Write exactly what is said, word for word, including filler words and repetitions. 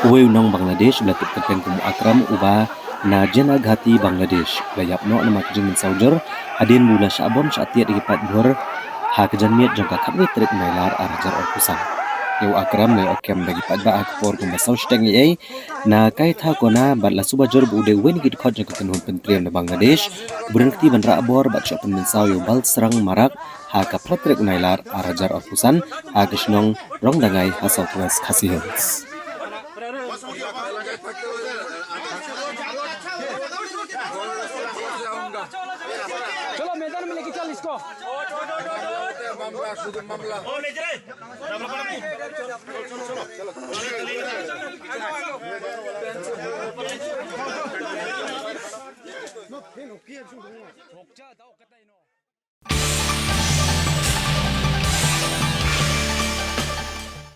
Uwei u nong Bangladesh uba la tip kyrteng kum u Akram uba na Jaintia, Bangladesh, u la ïap noh namar ka jingmynsaw jur hadien ba u la shah bom shah tied ïa ki paidbah ha ka janmiet jong ka khatwei tarik Nailar ar hajar arphew san. Ïa u Akram la ïoh kem da ki paidbah ha ka por kumba saw shiteng eiei na Kaitha Kona bad la suba jur ba u dei uwei na ki dkhot jong ka kynhun pyntriem na Bangladesh uba don kti ban rah bor bad shah pynmynsaw ïa u Balsrang Marak ha ka phra tarik u Nailar ar hajar arphew san ha ka shnong Rongdangai ha South West Khasi Hills. चलो मैदान में लेके चल इसको।